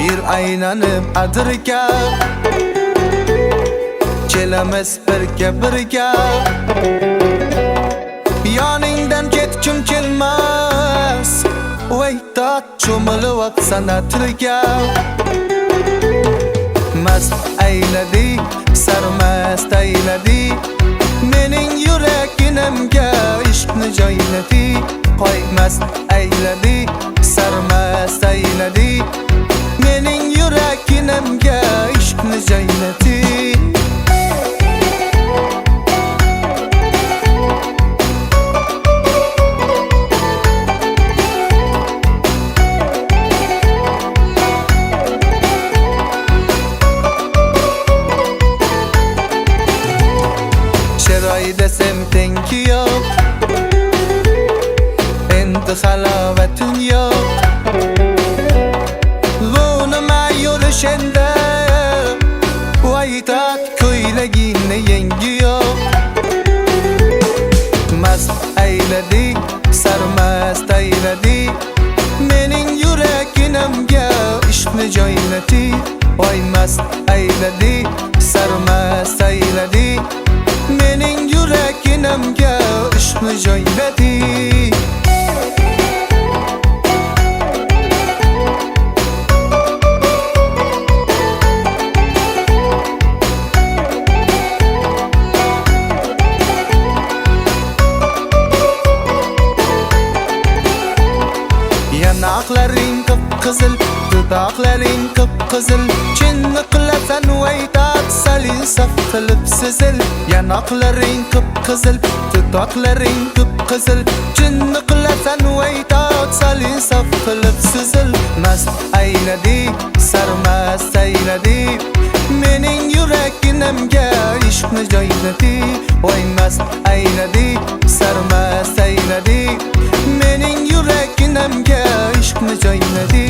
Yer aylanib adirga, kelamiz birga birga. Yoningdan ketkim kelmas, voy tat cho'milyapsan atirga. Mast ayladi, sarmast ayladi, mening yuraginimga ishqni joyladi. Qo'ymast ayladi, sarmast ayladi, mening yuraginimga ishqni joyladi. Chiroy desem tengi yo'q, endi halovating yo'q. Bu nima yurish endi, voy tat ko'ylagingni yengi yo'q. Mast ayladi, sarmast ayladi, mening yuraginimga ishqni joyladi. Voy mast ayladi, sarmast ayladi, mening yuraginimga ishqni joyladi. Yanaqlaring qip-qizil, dudoqlaring qip-qizil, chinni qilasan voy tat sal insof qilib sizil. Yanaqlaring qip-qizil, dudoqlaring qip-qizil, chinni qilasan voy tat sal insof qilib sizil. Mast ayladi, sarmast ayladi, mening yuraginimga ishqni joyladi. Voy mast ayladi, sarmast ayladi, mening yuraginimga ishqni joyladi.